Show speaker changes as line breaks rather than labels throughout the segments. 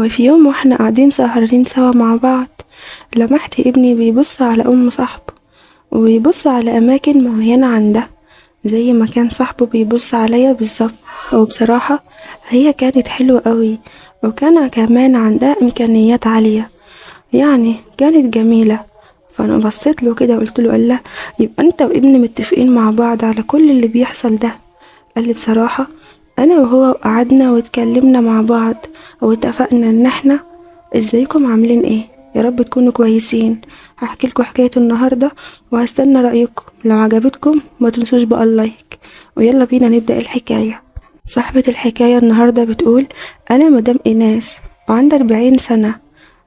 وفي يوم واحنا قاعدين سهرانين سوا مع بعض، لمحت ابني بيبص على أم صاحبه وبيبص على أماكن معينة عندها زي ما كان صاحبه بيبص عليا بالظبط. وبصراحة هي كانت حلوة قوي، وكان كمان عندها إمكانيات عالية، يعني كانت جميلة. فأنا بصيت له كده وقلت له الله، يبقى أنت وابني متفقين مع بعض على كل اللي بيحصل ده؟ قال لي بصراحة أنا وهو قعدنا واتكلمنا مع بعض واتفقنا إن احنا ازيكم عاملين ايه، يا رب تكونوا كويسين. هحكي لكم حكاية النهاردة وهستنى رأيكم، لو عجبتكم ما تنسوش بقى ال like، ويلا بينا نبدأ الحكاية. صاحبة الحكاية النهاردة بتقول أنا مدام إيناس وعندي 40 سنة،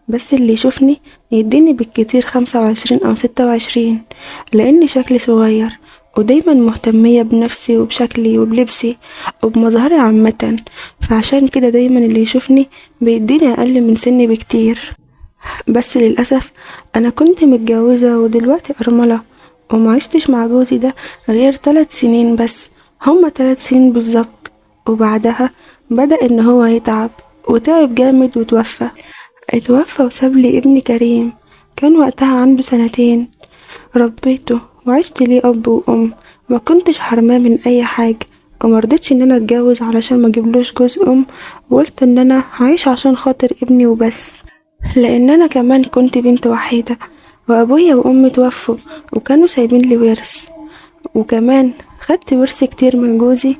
بس اللي يشوفني يديني بالكتير 25 أو 26، لأن شكلي صغير ودايما مهتمية بنفسي وبشكلي وبلبسي وبمظهري عامة، فعشان كده دايما اللي يشوفني بيديني أقل من سني بكتير. بس للأسف أنا كنت متجوزة ودلوقتي أرملة، ومعشتش مع جوزي ده غير 3 سنين بس، هما 3 سنين بالظبط. وبعدها بدأ إن هو يتعب، وتعب جامد وتوفى. اتوفى وساب لي ابني كريم، كان وقتها عنده 2 سنين. ربيته وعشت ليه أب وأم، ما كنتش حرماه من أي حاجة، ومرضتش إن أنا أتجوز علشان ما أجيبلوش جوز أم، وقلت إن أنا هعيش عشان خاطر ابني وبس، لأن أنا كمان كنت بنت وحيدة، وأبويا وأمي توفوا وكانوا سايبين لي ورث، وكمان خدت ورث كتير من جوزي،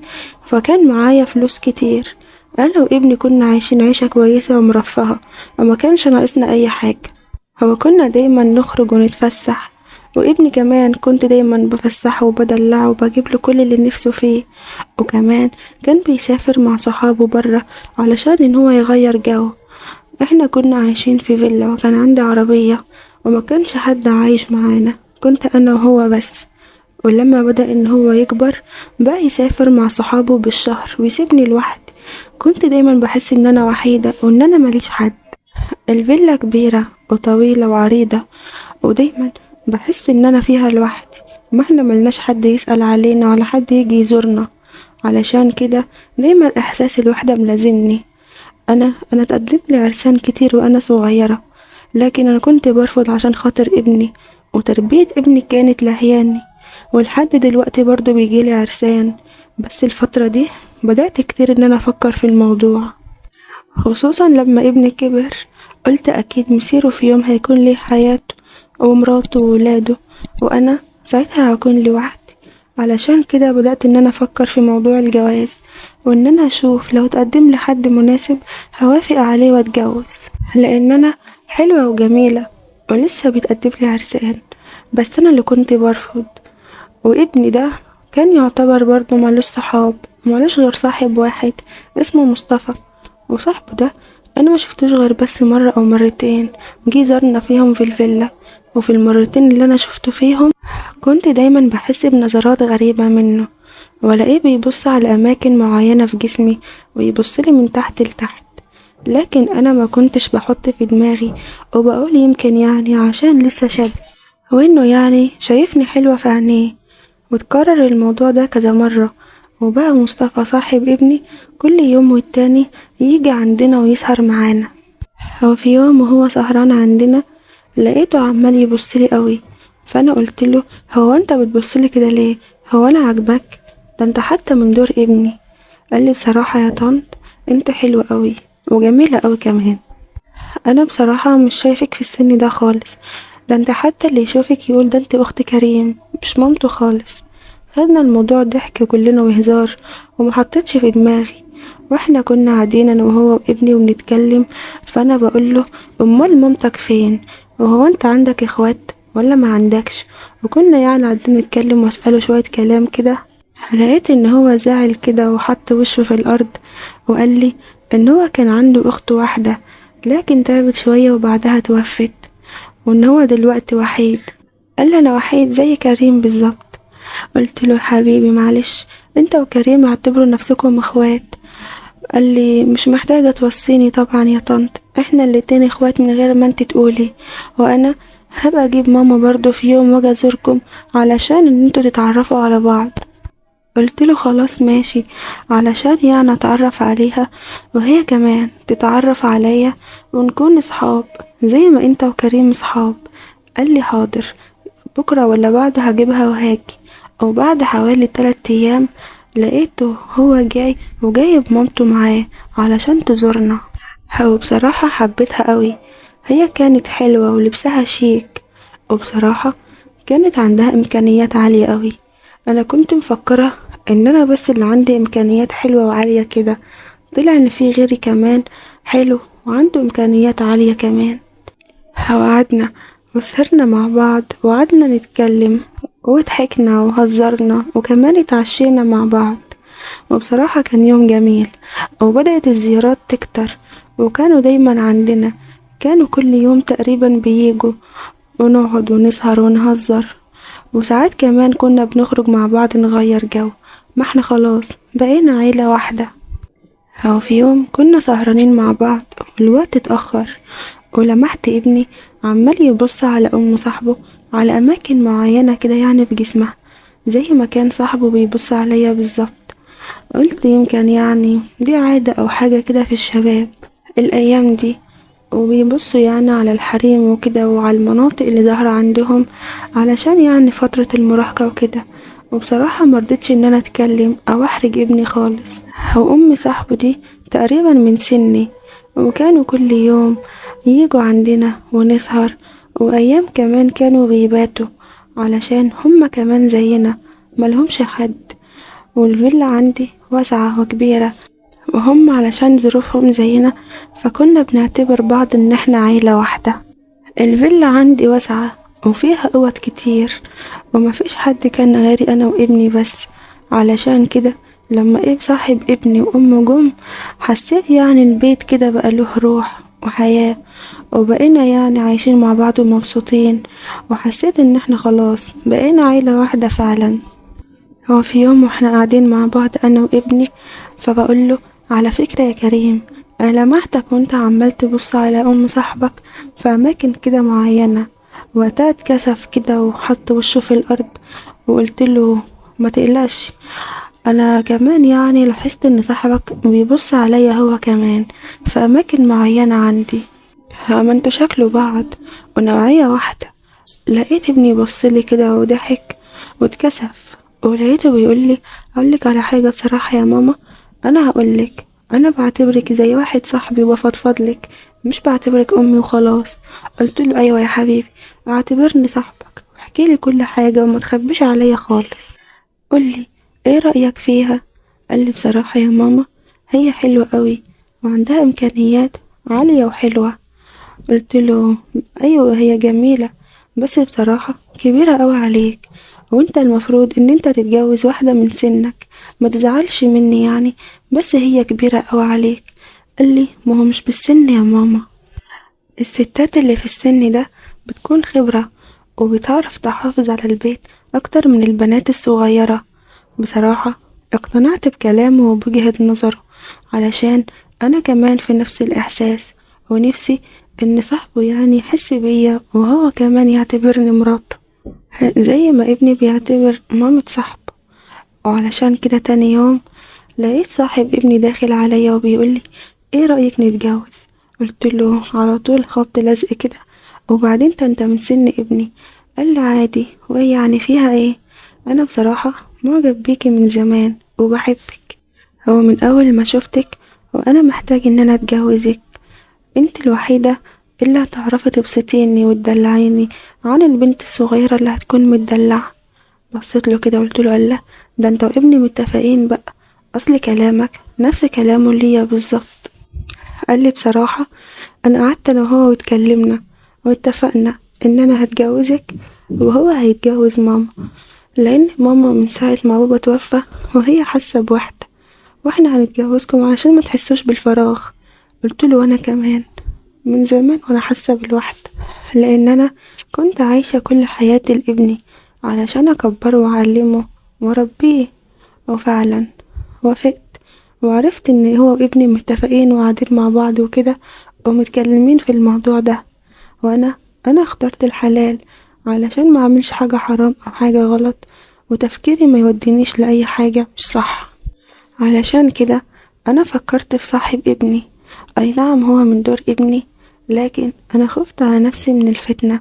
فكان معايا فلوس كتير. أنا وابني كنا عايشين عيشة كويسة ومرفهة، وما كانش ناقصنا أي حاجة. هو كنا دايما نخرج ونتفسح، وابني كمان كنت دايما بفسحه وبدلعه وبجيب له كل اللي نفسه فيه، وكمان كان بيسافر مع صحابه برا علشان ان هو يغير جو. احنا كنا عايشين في فيلا، وكان عندي عربية، وما كانش حد عايش معانا، كنت انا وهو بس. ولما بدأ ان هو يكبر بقى يسافر مع صحابه بالشهر ويسيبني لوحدي. كنت دايما بحس ان انا وحيدة وان انا ماليش حد. الفيلا كبيرة وطويلة وعريضة، ودايما بحس ان انا فيها لوحدي، ما احنا ملناش حد يسأل علينا ولا حد يجي يزورنا، علشان كده دايما احساس الوحدة ملازمني. انا اتقدمت لعرسان كتير وانا صغيرة، لكن انا كنت برفض عشان خاطر ابني، وتربية ابني كانت لهياني. ولحد دلوقتي برضو بيجيلي عرسان، بس الفترة دي بدأت كتير ان انا افكر في الموضوع، خصوصا لما ابني كبر. قلت اكيد مصيره في يوم هيكون ليه حياته ومراته وولاده، وانا ساعتها هكون لوحدي. علشان كده بدأت ان انا افكر في موضوع الجواز، وان انا اشوف لو اتقدم لحد مناسب هوافق عليه واتجوز، لان انا حلوة وجميلة ولسه بيتقدم لي عرسان، بس انا اللي كنت برفض. وابني ده كان يعتبر برضه مالوش صحاب، مالوش غير صاحب واحد اسمه مصطفى، وصاحبه ده انا ما شفتوش غير بس مرة او مرتين جه زارنا فيهم في الفيلا. وفي المرتين اللي انا شفته فيهم كنت دايما بحس بنظرات غريبة منه، ولاقيه بيبص على اماكن معينة في جسمي ويبص لي من تحت لتحت، لكن انا ما كنتش بحط في دماغي، وبقول يمكن يعني عشان لسه شاب، وانه يعني شايفني حلوة في عينيه. وتكرر الموضوع ده كذا مرة، وبقى مصطفى صاحب ابني كل يوم والتاني يجي عندنا ويسهر معانا. وفي يوم وهو سهران عندنا لقيته عمال يبصلي قوي، فانا قلت له هو انت بتبصلي كده ليه؟ هو انا عاجبك؟ ده انت حتى من دور ابني. قال لي بصراحة يا طنط انت حلوة قوي وجميلة قوي كمان، انا بصراحة مش شايفك في السن ده خالص، ده انت حتى اللي يشوفك يقول ده انت اخت كريم مش مامته خالص. خدنا الموضوع ضحك كلنا وهزار، ومحطتش في دماغي. واحنا كنا قاعدين انا وهو وابني وبنتكلم، فانا بقول له امال مامتك فين؟ وهو انت عندك اخوات ولا ما عندكش؟ وكنا يعني قاعدين نتكلم واساله شويه كلام كده، لقيت ان هو زعل كده وحط وشه في الارض، وقال لي ان هو كان عنده اخت واحده لكن تعبت شويه وبعدها توفت، وان هو دلوقتي وحيد. قال لي انا وحيد زي كريم بالظبط. قلت له حبيبي معلش، انت وكريم اعتبروا نفسكم اخوات. قال لي مش محتاجة توصيني طبعا يا طنط، احنا الاتنين اخوات من غير ما انت تقولي، وانا هبقى اجيب ماما برضو في يوم واجي ازوركم علشان ان انتوا تتعرفوا على بعض. قلت له خلاص ماشي، علشان يعني اتعرف عليها وهي كمان تتعرف عليا ونكون اصحاب زي ما انت وكريم اصحاب. قال لي حاضر، بكرة ولا بعد هجيبها وهاجي. وبعد حوالي 3 ايام لقيته هو جاي وجايب مامته معاه علشان تزورنا. وبصراحة حبيتها قوي، هي كانت حلوة ولبسها شيك، وبصراحة كانت عندها امكانيات عالية قوي. انا كنت مفكرة ان انا بس اللي عندي امكانيات حلوة وعالية كده، طلع ان في غيري كمان حلو وعنده امكانيات عالية كمان. وقعدنا وسهرنا مع بعض وقعدنا نتكلم وضحكنا وهزرنا وكمان اتعشينا مع بعض، وبصراحة كان يوم جميل. وبدأت الزيارات تكتر، وكانوا دايما عندنا، كانوا كل يوم تقريبا بييجوا ونقعد ونسهر ونهزر، وساعات كمان كنا بنخرج مع بعض نغير جو، ما احنا خلاص بقينا عيلة واحدة. وفي يوم كنا سهرانين مع بعض والوقت اتأخر، ولمحت ابني عمال يبص على أم صاحبه على أماكن معينة كده يعني في جسمها، زي ما كان صاحبه بيبص عليا بالظبط. قلت يمكن يعني دي عادة أو حاجة كده في الشباب الأيام دي، وبيبصوا يعني على الحريم وكده وعلى المناطق اللي ظاهرة عندهم علشان يعني فترة المراهقة وكده. وبصراحة مرضتش ان انا اتكلم او احرج ابني خالص. وام صاحبه دي تقريبا من سني، وكانوا كل يوم ييجوا عندنا ونسهر، وايام كمان كانوا بيباتوا علشان هما كمان زينا ملهمش حد، والفيلا عندي واسعة وكبيرة، وهم علشان ظروفهم زينا فكنا بنعتبر بعض ان احنا عيلة واحدة. الفيلا عندي واسعة وفيها اوض كتير، ومفيش حد كان غيري انا وابني بس. علشان كده لما ايه صاحب ابني وامه جم، حسيت يعني البيت كده بقى له روح وحياة، وبقينا يعني عايشين مع بعض ومبسوطين، وحسيت ان احنا خلاص بقينا عيلة واحدة فعلا. هو في يوم واحنا قاعدين مع بعض انا وابني، فبقوله على فكرة يا كريم، انا لمحتك وانت عمال تبص على ام صاحبك في اماكن كده معينة. وقتها اتكسف كده وحط وشه في الارض، وقلت له ما تقلقش، انا كمان يعني لاحظت ان صاحبك بيبص عليا هو كمان في اماكن معينة عندي، ما انتوا شكلوا بعض ونوعية واحدة. لقيت ابني بصلي كده وضحك واتكسف، ولقيته بيقولي اقولك على حاجة بصراحة يا ماما، انا هقولك انا بعتبرك زي واحد صاحبي وبفضفضلك، مش بعتبرك امي وخلاص. قلت له ايوه يا حبيبي، اعتبرني صاحبك واحكي لي كل حاجة وما تخبيش عليا خالص، قولي ايه رأيك فيها. قال لي بصراحة يا ماما هي حلوة قوي وعندها امكانيات عالية وحلوة. قلت له ايوه هي جميلة، بس بصراحة كبيرة قوي عليك، وانت المفروض ان انت تتجوز واحدة من سنك، ما تزعلش مني يعني، بس هي كبيرة قوي عليك. قال لي ما هو مش بالسن يا ماما، الستات اللي في السن ده بتكون خبرة وبتعرف تحافظ على البيت اكتر من البنات الصغيرة. بصراحة اقتنعت بكلامه وبوجهة نظره، علشان انا كمان في نفس الاحساس، ونفسي ان صاحبه يعني يحس بيا وهو كمان يعتبرني مراته زي ما ابني بيعتبر مامة صاحبه. وعلشان كده تاني يوم لقيت صاحب ابني داخل عليا وبيقولي ايه رأيك نتجوز. قلت له على طول خبط لزق كده، وبعدين انت من سن ابني. قال لي عادي، وايه يعني فيها ايه، انا بصراحة معجب بيكي من زمان وبحبك، هو من اول ما شفتك وانا محتاج ان انا اتجوزك، انت الوحيدة اللي هتعرفي تبسطيني وتدلعيني عن البنت الصغيرة اللي هتكون متدلعة. بصيت له كده قلت له الله، ده انت وابني متفقين بقى، اصل كلامك نفس كلامه ليا بالظبط. قال لي بصراحة انا قعدت انا وهو واتكلمنا واتفقنا ان انا هتجوزك وهو هيتجوز ماما، لان ماما من ساعة ما بابا توفى وهي حاسة بوحدة، واحنا هنتجوزكم علشان ما تحسوش بالفراغ. قلت له وانا كمان من زمان وانا حاسة بالوحدة، لان انا كنت عايشة كل حياتي لابني علشان اكبره واعلمه واربيه. وفعلا وافقت، وعرفت ان هو وابني متفقين وقاعدين مع بعض وكده ومتكلمين في الموضوع ده، وانا اخترت الحلال علشان ما اعملش حاجة حرام او حاجة غلط، وتفكيري ما يودينيش لأي حاجة مش صح. علشان كده أنا فكرت في صاحب ابني، أي نعم هو من دور ابني، لكن أنا خفت على نفسي من الفتنة،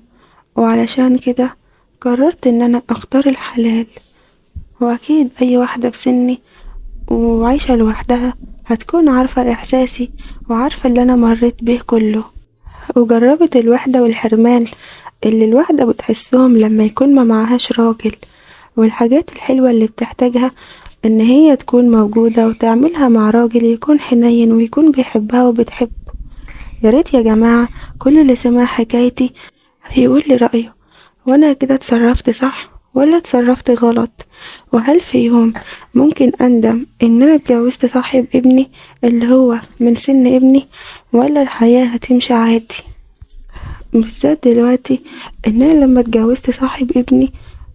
وعلشان كده قررت إن أنا أختار الحلال. وأكيد أي واحدة في سني وعايشة لوحدها هتكون عارفة إحساسي وعارفة اللي أنا مريت به كله، وجربت الوحدة والحرمان اللي الواحدة بتحسهم لما يكون ما معهاش راجل، والحاجات الحلوة اللي بتحتاجها إن هي تكون موجودة وتعملها مع راجل يكون حنين ويكون بيحبها وبتحبه. ياريت يا جماعة كل اللي سمع حكايتي يقول لي رأيه، وأنا كده اتصرفت صح ولا اتصرفت غلط؟ وهل في يوم ممكن أندم إن أنا اتجوزت صاحب ابني اللي هو من سن ابني، ولا الحياة هتمشي عادي؟ بالذات دلوقتي إن أنا لما اتجوزت صاحب ابني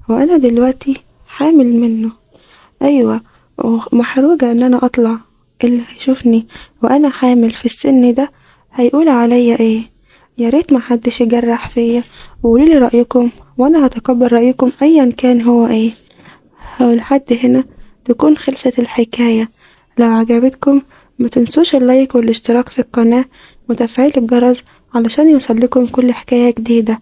وأنا دلوقتي حامل منه، أيوة، ومحروجة إن أنا أطلع، اللي هيشوفني وأنا حامل في السن ده هيقول عليا إيه؟ ياريت محدش يجرح فيا، وقولولي رأيكم وأنا هتقبل رأيكم أيا كان هو إيه. ولحد هنا تكون خلصت الحكاية. لو عجبتكم متنسوش اللايك والاشتراك في القناة وتفعيل الجرس علشان يوصل لكم كل حكاية جديدة.